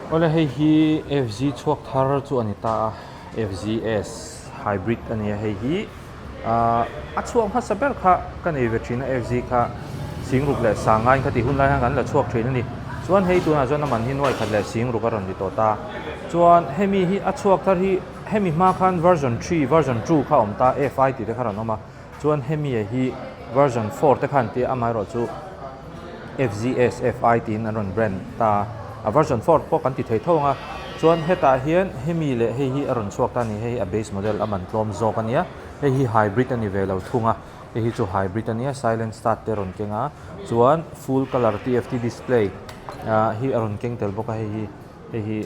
Awle hei hi FZ chhuak thar chu a ni ta a FZS hybrid a ni a hei hi ahh a chhuak hmasa ber kha ka nei ve thin a FZ kha singruk leh sangaiin kha tih hun lai khan kan la chhuak thin a ni chuan hei tunah chuan a man hi nuai khat leh singruk a rawn ti tawh ta chuan hemi hi a chhuak thar hi hemi hma khan version three version two kha a awm ta FI tih te kha a rawn awm a. Chuan hemi hi version four te khan tia amaherawh chu FZSFI tiin an rawn brand ta a version four pawh kan ti thei tho ang a chuan hetah hian hemi leh hei hi a rawn chhuak ta a ni hei hi a base model a man tlawm zawk a nia hei hi hybrid a ni ve lo thung a hei hi chu hybrid a nia silent start te a rawn keng a chuan full colour TFT display ah hi a rawn keng tel bawk a hei hi hei hi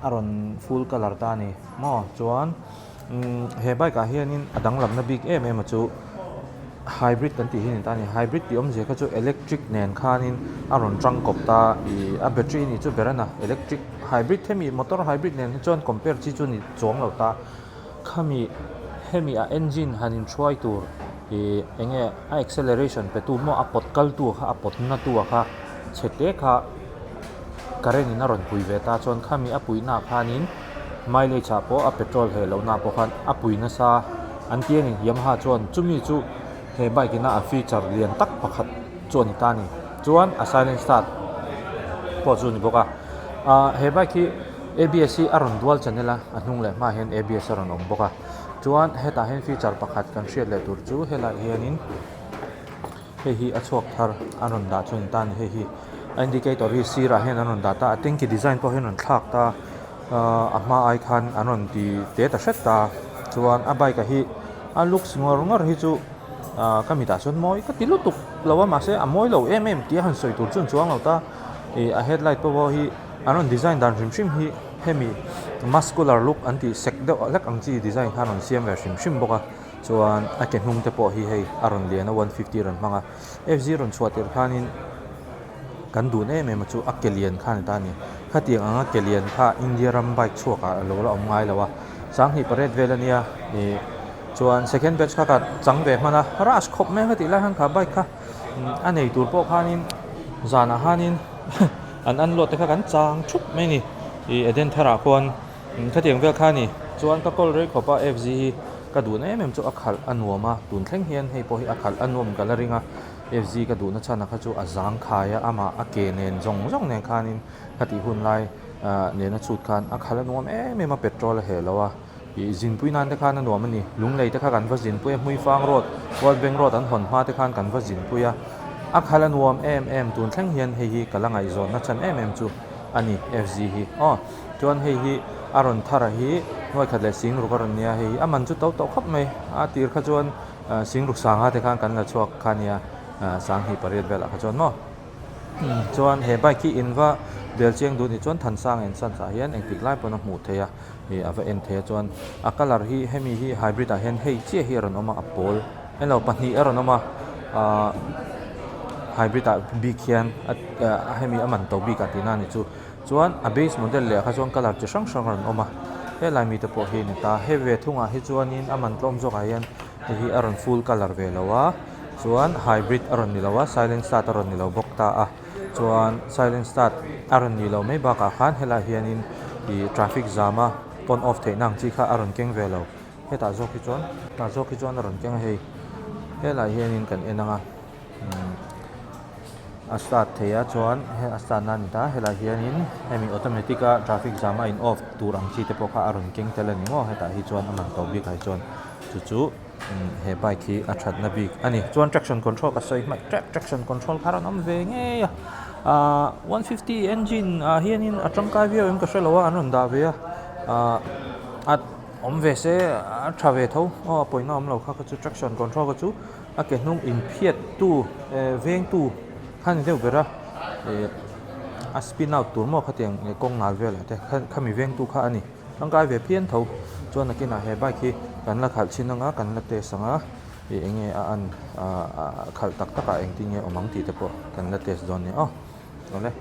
a rawn full colour ta a ni maw chuan. Umm he bike ah hianin a danglamna bik em em a chu hybrid kan tih hi a ni ta a ni hybrid tih awmzia kha chu electric nen khanin a rawn tangkawp ta ih a battery a nih chu ber a na electric hybrid hemi motor hybrid nen hi chuan compare chi chu a ni chuang lo ta khami hemi a engine han inhruai tur ih eng nge a acceleration pe tu maw a pawt kal tu kha a pawt na tu kha chhe te kha current in a rawn pui ve ta chuan khami a puihna ah khanin. Mileage ah pawh a petrol heh lohna ah pawh khan a pui nasa an ti a ni Yamaha chuan chumi chu he bike ina a feature lian tak pakhat chu a ni ta a ni chuan a silent start pawh chu a ni bawk a ah he bike hi A B S hi a rawn dual channel a a hnung leh hmaah hian A B S a rawn awm bawk a chuan hetah hian feature pakhat kan hriat leh tur chu helaiah hianin hei hi a chhuak thar an rawn dah chu a ni ta a ni hei hi a indicator hi sirah hian an rawn dah ta a tanky design pawh hi an rawn thlak ta ahh a hma ai khan an rawn ti te ta hret ta chuan a bike a hi a looks ngawr ngawr hi chu ahh ka mitah chuan mawi ka ti lutuk lo a mahse a mawi lo em em tih a han sawi tur chu an chuang lo ta ih a headlight pawh hi an rawn design dan hrim hrim hi hemi muscular look an tih sek deuh hlek ang chi design kha an rawn siam ve hrim hrim bawk a. Chuan a ke hnung te pawh hi hei a rawn lian a one fifty a rawn hmang a F zero rawn chhuah tirh khanin kan dun em em a chu a ke lian kha a ni ta a ni khatiang anga ke lian kha India ram bike chhuak ah a lo la awm ngai lo a sanghnih pariat vel a nia ih chuan second batch kha ka chang ve hman a rush khawp mai a tih lai khan kha bike kha a nei tur pawh khanin zanah khanin an unload te kha kan chang thup mai a ni ih Eden thar ah khuan. Khatiang vel kha a ni. Chuan ka call rei khawp a FZ hi ka duhna em em chu a khalh a nuam a, tun thleng hian hei pawh hi a khalh a nuam ka la ring a, FZ ka duhna chhan a kha chu a zang khai a, amah a ke nen zawng zawng nen khanin ka tih hun lai nena chhut khan a khalh a nuam em em a, petrol a heh lo a, ih zinpui nan te khan a nuam a ni. Lunglei te kha kan va zinpui a, Hmuifang road, World Bank road an hawn hma te khan kan va zinpui a, a khalh a nuam em em tun thleng hian hei hi ka la ngaihzawnna chhan em em chu a ni FZ hi aw. Chuan hei hi a rawn thar a hi nuai khat leh sing ruk a rawn nia hei hi a man chu to tawh khawp mai a tir kha chuan sing ruk sangha te khan kan la chhuak kha nia sanghnih pariat velah kha chuan maw chuan he bike hi in va bel chiang duh ni chuan thansang en san ah hian engtik lai pawn a hmuh theih a ih a va en theih a chuan a colour hi hemi hi hybrid ah hian hei chiah hi a rawn awm a a pawl englo pahnih a rawn awm a ahh hybrid ah bik hian hemi a man to bik ah tihna a ni chu. Chuan a base model leh kha chuan colour chi hrang hrang a rawn awm a helai mite pawh hi a ni ta hei ve thungah hi chuanin a man tlawm zawkah hian hei hi a rawn full colour ve lo a chuan hybrid a rawn ni lo a silent start a rawn ni lo bawk ta a chuan silent start a rawn nih loh mai bakah khan helaiah hianin ih traffic jam a on off theihna ang chi kha a rawn keng ve lo hetah zawk hi chuan tah zawk hi chuan a rawn keng a hei helaiah hianin kan en ang a. A start thei a chuan he a start na a ni ta helaiah hianin hemi automatic a traffic jam a in off tur ang chi te pawh kha a rawn keng tel a ni maw hetah hi chuan a man to bik ah hi chuan chu chu he bike hi a thatna bik a ni chuan traction control ka sawi hmaih tep traction control kha a rawn awm ve ngei a ahh one fifty engine ah hianin a tangkai viau em ka hrelo a an rawn dah ve a ahh a awm ve se a tha ve tho aw a pawina awm lo kha kha chu traction control kha chu. A ke hnung inphiat tu eh veng tu kha ni deuh ber a eh a spin out tur maw khatiang eh kawng nal velah te khami veng tu kha a ni tangkai ve phian tho chuan nakinah he bike hi kan la khalh chhin anga kan la test ang a ih eng nge a an ah khalh tak tak ah engtin nge awm ang tih te pawh kan la test dawn a ni aw awle.